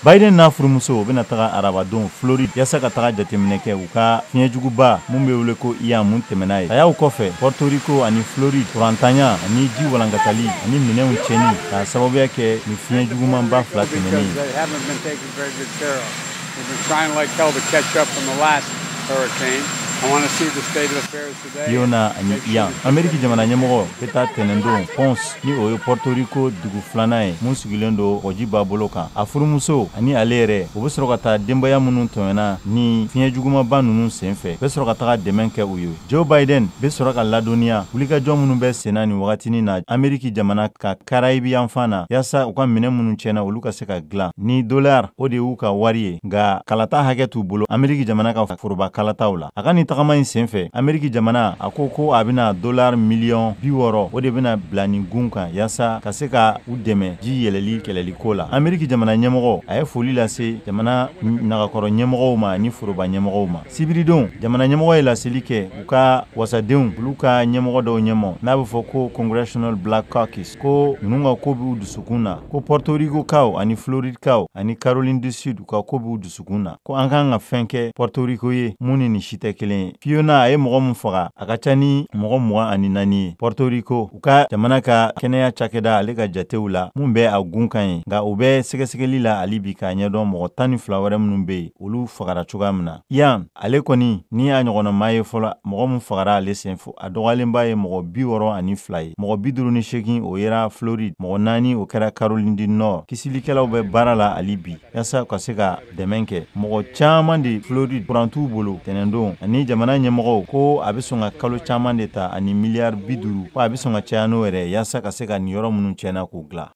Biden n'a furumuso, u bɛna taga arabadon Floride yaasa ka taga jateminɛ kɛ u ka fiɲɛjuguba mun bɛ wele ko Ian, mun tɛmɛna ye. A y'aw kɔfɛ Puerto Rico ani Floride, kurantanya ani ji walankatali ani minɛnw cɛni k'a sababuya kɛ ni fiɲɛ jugumanba fila tɛmɛnen ye. They haven't been taken very good care of. We've been trying like hell to catch up from the last hurricane. I want to see the state of affairs today. Fiona ani Ian. Ameriki jamana ɲɛmɔgɔ bɛ taa tɛnɛndon Ponce, ni o ye Puerto Rico dugu filanan ye mun sigilen don kɔji ba bolo kan. A furumuso ani ale yɛrɛ, u bɛ sɔrɔ ka taa denbaya minnu tɔɲɔna ni fiɲɛ jugumanba ninnu senfɛ, bɛ sɔrɔ ka taga dɛmɛ kɛ u ye. Joe Biden bɛ sɔrɔ ka ladɔnniya wulikajɔ minnu bɛ senna nin wagatinin na Ameriki jamana ka Karayibi yanfan na, yaasa u ka minɛ minnu tiɲɛna, olu ka se ka dilan ni dollar, o de y'u ka wari ye, nka kalata hakɛ t'u bolo Ameriki jamana ka foroba kalataw la. A ka nin tagama in senfɛ, Ameriki jamana a ko ko a bɛna dollar miliyɔn 60, o de bɛna bila nin gun kan yaasa ka se ka u dɛmɛ ji yɛlɛli kɛlɛliko la. Ameriki jamana ɲɛmɔgɔ, a ye foli lase jamana nagakɔrɔ ɲɛmɔgɔw ma ani foroba ɲɛmɔgɔw ma. Sibiridon, jamana ɲɛmɔgɔ ye laseli kɛ u ka wasadenw, olu ka ɲɛmɔgɔ dɔw ɲɛmɔ n'a bɛ fɔ ko Congressional Black Caucus, ko ninnu ka ko b'u dusukun na, ko Puerto Rico kaw ani Floride kaw ani Caroline du Sud, u ka ko b'u dusukun na, ko an kan ka fɛn kɛ Puerto Rico ye mun ni nin si tɛ kelen ye. Fiona, a ye mɔgɔ min faga, a ka ca ni mɔgɔ 24 ye Puerto Rico. U ka jamana ka kɛnɛya cakɛda, ale ka jatew la, mun bɛ a gun kan ye, nka u bɛ sɛgɛsɛgɛli la hali bi k'a ɲɛdɔn mɔgɔ 12 wɛrɛ minnu bɛ yen, olu fagara cogoya min na. Yan, ale kɔni ni y'a ɲɔgɔnna maa ye fɔlɔ, mɔgɔ min fagara ale sen fo, a dɔgɔyalenba ye mɔgɔ 62 ye. Mɔgɔ 58, o yera Floride, mɔgɔ naani, o kɛra Caroline du Nord. Kisilikɛlaw bɛ baara la hali bi yaasa ka se ka dɛmɛ kɛ. Mɔgɔ caman de Floride, kuran t'u bolo tɛnɛndon, ani jamana ɲɛmɔgɔw ko a bɛ sɔn ka kalo caman de ta ani miliyari 50, ko a bɛ sɔn ka caya n'o yɛrɛ, yaasa ka se ka nin yɔrɔ minnu tiɲɛna k'u dilan.